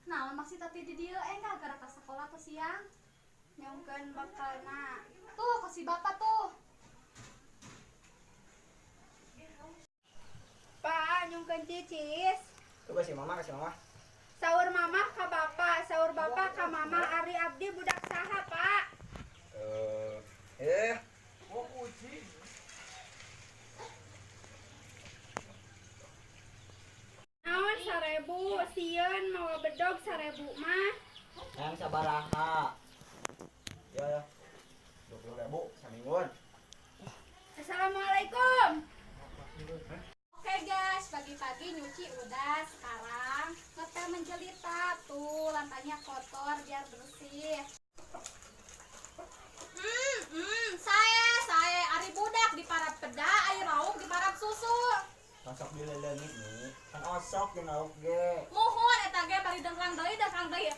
Naon maksud tadi di dieu enggak gara ka sekolah atau siang? Nyongkeun bekalna. Tuh kasih bapak tuh. Pak, nyongkeun cicis. Tuh kasih mama, kasih mama. Saur mama ka bapak, saur bapak ka mama, ari abdi budak saha, Pak? Oh kucing. Naon 1000, sieun mawa bedog 1000 mah. Yang sabaraha? Ya ya. 20.000 samingguan. Assalamualaikum. Oke guys, pagi-pagi nyuci udah, sekarang ngepel menjelita. Tuh lantainya kotor biar bersih. Saya ari budak di parab peda, air lauk di parab susu. Masuk di leleungit nih, kan osok jeung lauk ge. Muhun eta ge bari dengklang deui, dengklang deui.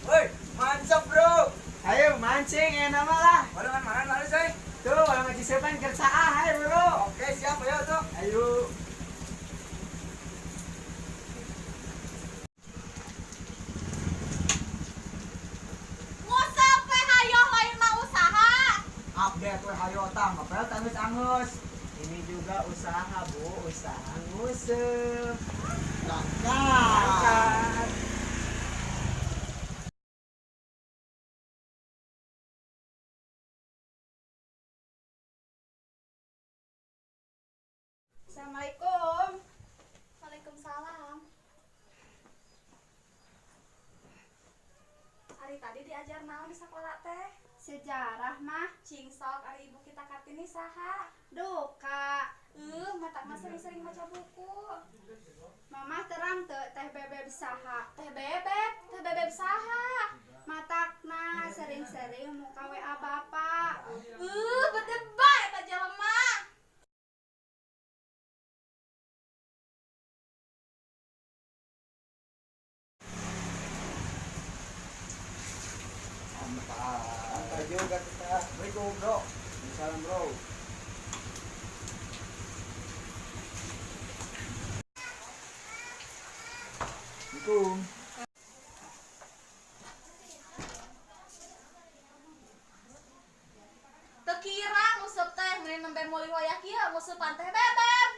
Woi, mantap bro. Ayo mancing enak mah lah. Waduh kan mana lalu say? Tuh, orang ngaji sepan kersaah, ayo bro. Oke siap, ayo tuh. Ayo. Nguseup we hayo lain mah usaha. Update we hayo tah, ngepel tanggeus angeus. Ini juga usaha bu, usaha nguseup. Langkat. Assalamualaikum. Waalaikumsalam. Ari tadi diajar naon di sekolah teh? Sejarah mah. Cing sok ari ibu kita Kartini saha? Duka. Mata mah sering-sering maca buku. Mamah terang teu teh bebeb saha? Teh bebeb, teh bebeb saha? Matakna sering-sering muka WA bapak. Bedebah eta jelema. Sampai juga kita. Assalamualaikum bro. Salam bro. Assalamualaikum. Teu kira nguseup teh meureun nembe meuli wayah kieu nguseupan teh bebeb.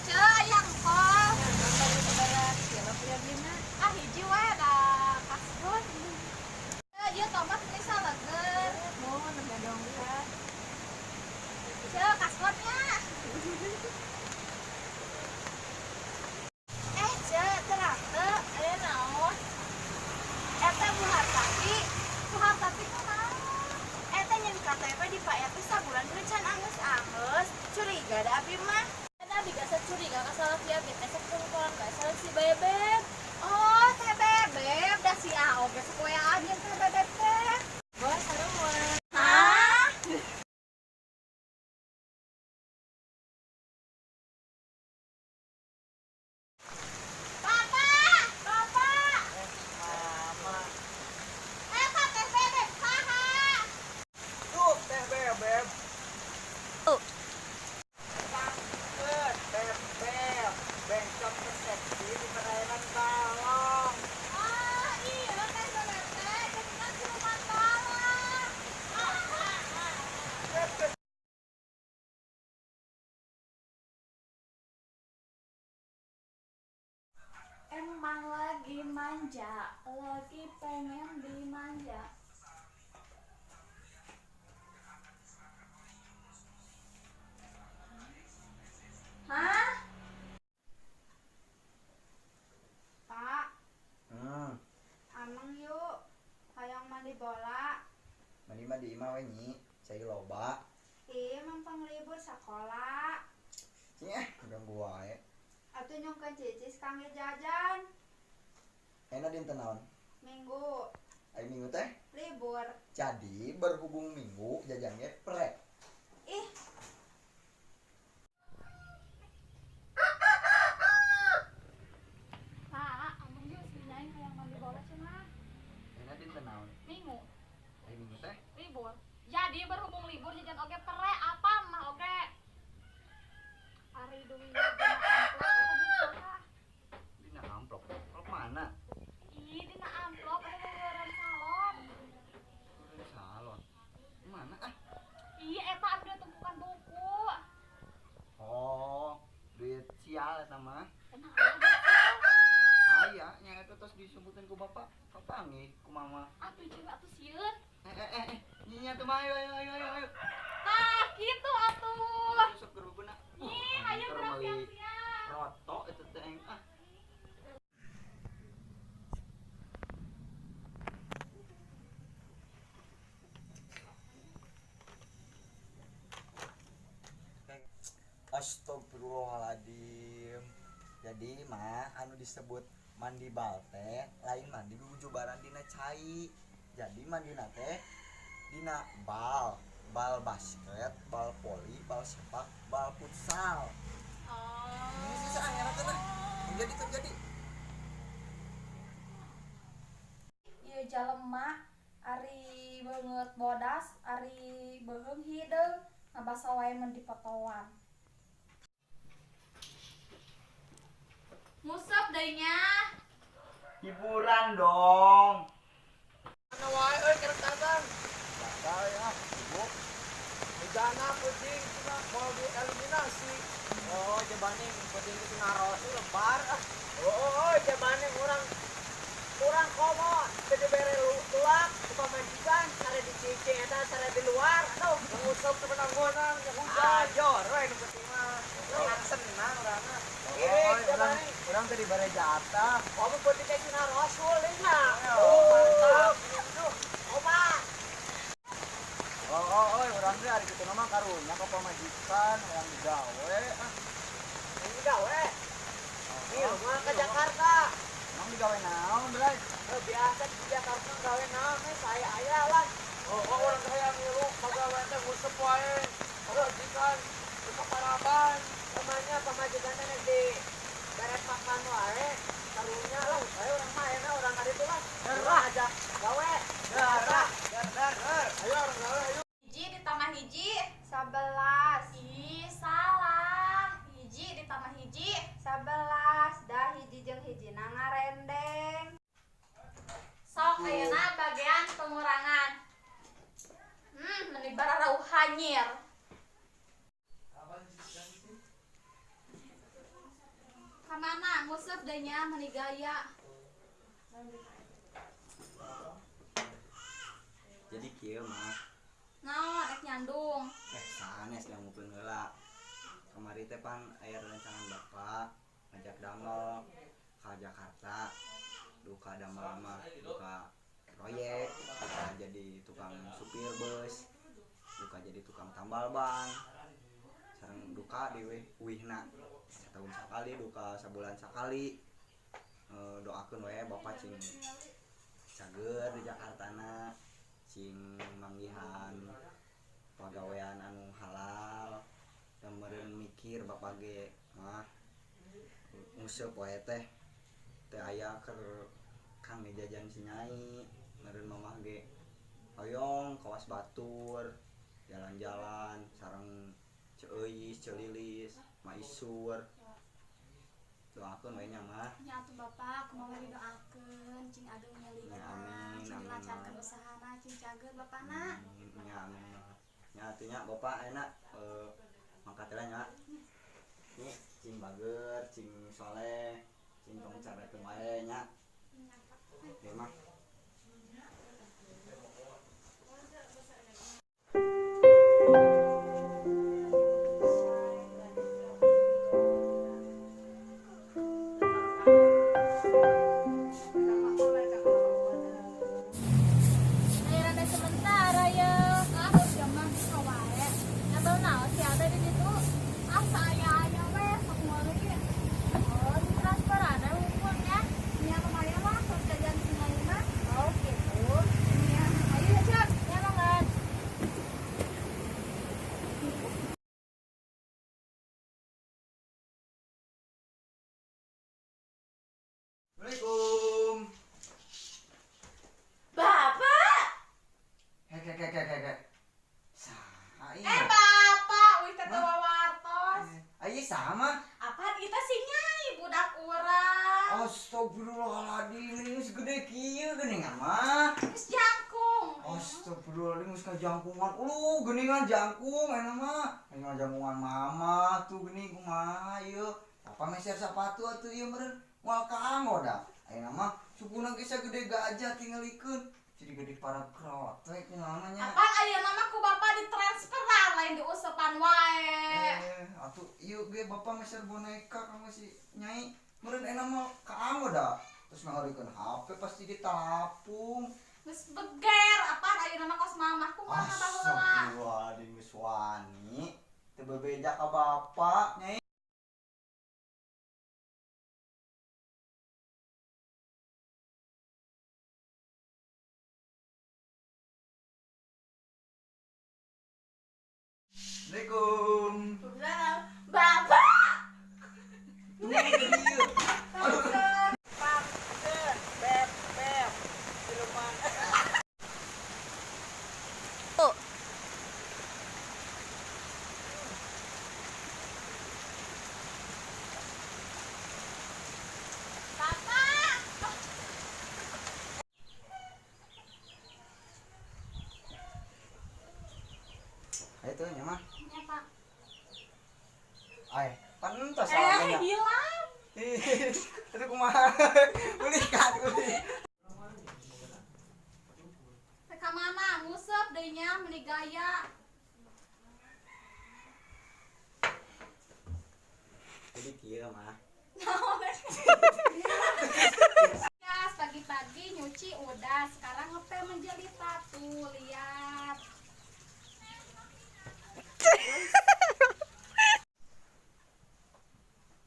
Ceu aya engkol. Ah hiji we da kasbon. Ieu tomat meuli saleger. Mohon nembe dongkap. Ceu kasbonnya. Ceu terang teu aya naon? Eta Bu Hartati, Bu Hartati kunaon? Eta nyen KTP di Pak RT sabulan deui can angeus-angeus. Curiga da abi mah. Eta abi gasa curiga ka salaki abi teh sakungkulan ka sareng si Bebeb. Oh, teh Bebeb da si A oge sapoeaan jeung teh Bebeb teh. Boh sarua. Hah? Bapak, bapak. Mama. Eta teh Bebeb saha? Tuh teh bebeb. Pangkeut bebeb. Bengcok terseksi di perairan Balong. Ah, iya teh Bebeb teh geuningan siluman balong. Emang lagi manja, lagi pengen dimanja. Hah? Pak, ameng yuk. Hayang mandi bola. Mandi mah di imah we nyi, cai loba. Ih, mampang libur sekolah. Cing eh, ganggu wae. Atuh nyongkeun cicis kangge jajan. Enak dinten naon? Minggu. Ari minggu teh? Libur. Jadi berhubung minggu jajan ge prek. Ih. Pak, ameng yuk si Nyai Jadi berhubung libur jajan oge pere apa mah oge. Ari duit dina amplop eta duit saha? Dina amplop. Amplop mana? Ih, dina amplop eta luluran salon. Luluran salon. Mana ah? Ih, eta abdi tumpukan buku. Oh, duit sial eta mah. Tenang aya duit sial. Aya, nya eta tos disumputan ku bapak. Kapanggih ku mama. Atuh cewek atuh sieun. Eh. Nyinya tuh mah ayo ayo ayo ayo ayo. Tah, kitu atuh. Sok gerubuna. Ih, ayo gerak siang-siang. Roto eta teh aing ah. Astagfirullahaladzim. Jadi mah anu disebut mandi bal teh lain mandi jujubaran dina cai. Jadi mandina teh dina bal, bal basket, bal voli, bal sepak, bal futsal. Oh. Ini sih angin teh. Jadi terjadi. Ieu jalema ari beungeut bodas, ari beuheung hideung, ngabasa wae mun dipotoan. Ngusep deui nya. Hiburan dong. Mana wae euy kerek datang. Batal ya, ibu. Bejana kucing cuma mau dieliminasi. Oh, jabane kucing itu narosi lebar ah. Oh, jabane urang komo teu dibere tulak ku pamajikan sare dicicing eta sare di luar aduh Ngusep teu menang-menang ya hujan. Ajor we nu penting mah. Urang senang urangna. Oh, urang tadi bare jatah. Komo penting teh cenah rasul lina. Oh, mantap. Oba. Oh, urang teh ari kitu mah karunya ka pamajikan urang digawe ah. Ini gawe. Nih, mah ke Jakarta. Emang digawe naon, Bray? Biasa di Jakarta gawe naon we saya aya lah. Oh, urang teh hayang ngilu pagawe teh ngusep wae. Pamajikan teu kaparaban. Namanya pamajikanna di beret makan wae. Karunya lah, saya urang mah enak urang ka ditu lah. Gerah aja gawe. Dar, dar, dar, dar. Ayo urang gawe ayo. Hiji ditambah hiji. 11. Ih, salah. Hiji ditambah hiji. 11 dah hiji jeung hijina ngarendeng. Sok ayeuna bagian pengurangan. Meni bararauh hanyir. Kamana nguseup deui nya meuni gaya. Jadi kieu mah. Naon rek nyandung? Sanes dangukeun heula. Kamari teh pan aya rencangan bapak ngajak damel ka Jakarta. Duka damel mah duka proyek, duka jadi tukang supir bus, duka jadi tukang tambal ban. Sareng duka deui uihna setahun sakali, duka sabulan sakali. Doakeun we bapak cing cager di Jakartana, cing manggihan pagawean anu halal. Dan meureun mikir bapak ge mah nguseup wae teh teu aya keur kang jajan si nyai. Meureun mamah ge hoyong kawas batur jalan-jalan sareng Ceuis, Ceulilis, Maisur. Doakeun we nya mah. Nya atuh bapak kumaha we didoakeun cing ageng nyelina, Ya, amin, cing amin. dilancarkeun usahana, cing cager bapana. Nya amin. Nya atuh nya bapak enak mangkat heula nya. Nih cing bager, cing soleh, cing tong carekeun wae nya. Oke mah. Ayo rada sementara ya. Ah, geus mah bisa wae. Nabel naon sih ada di situ? Ah, saaya-aya we sok ngori. Oh, di transferan hukumnya. Nya lumayan lah sok jajan si nyai mah. Oh, gitu. Nya, ayo ya, Cek. Ya banget. Assalamualaikum. Bapak. Hek hek hek hek hek. Jangkungan, ulu geuningan jangkung enak mah. Aya jangkungan mama tuh geuning kumaha ieu. Papa meser sapatu atuh ieu meureun moal kaanggo da. Ayeuna mah sukuna ge sagede gajah tingalikeun. Jadi gede para krotek kumaha nya. Apaan ayeuna mah ku bapak ditransferan lain diusepan wae. Atuh ieu ge bapak meser boneka ka si Nyai. Meureun enak mah kaanggo da. Terus ngahareukeun HP pasti ditapung. Geus beger, apaan ayeuna mah kos mamah kumaha baheula. Astagfirullahaladzim geus wani. Teu bebeja ka bapak, Nyai. Assalamualaikum. Bapak. Tuh, ieu. Beb, beb. Siluman. Bapak. Ayo tuh nya mah. Nya, Pak. Ay, pantas soalnya. Hilang. Itu kumaha? Ulikat, ulik. Teh ka mana? Nguseup deui nya meuni gaya. Jadi kieu mah. Gas pagi-pagi nyuci udah, sekarang ngepel menjelita tuh, lihat.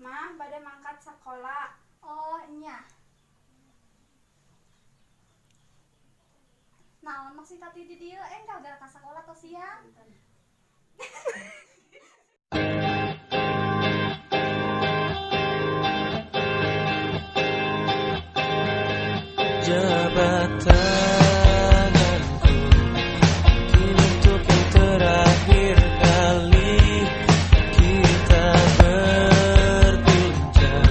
Mah, bade mangkat sekolah. Oh, nya. Naon maksud tadi di dieu enggal gara ka sakola atau siang? Jabat tanganku mungkin untuk yang terakhir kali kita berbincang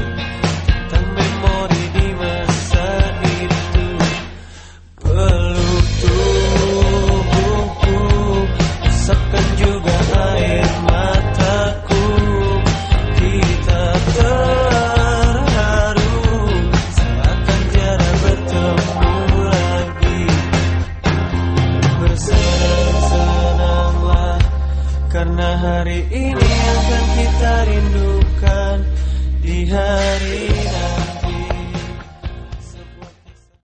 tentang memori di masa itu. Peluk tubuhku, usapkan juga air mataku. Kita terharu seakan tiada bertemu lagi. Bersenang-senanglah karena hari ini akan kita rindukan di hari nanti.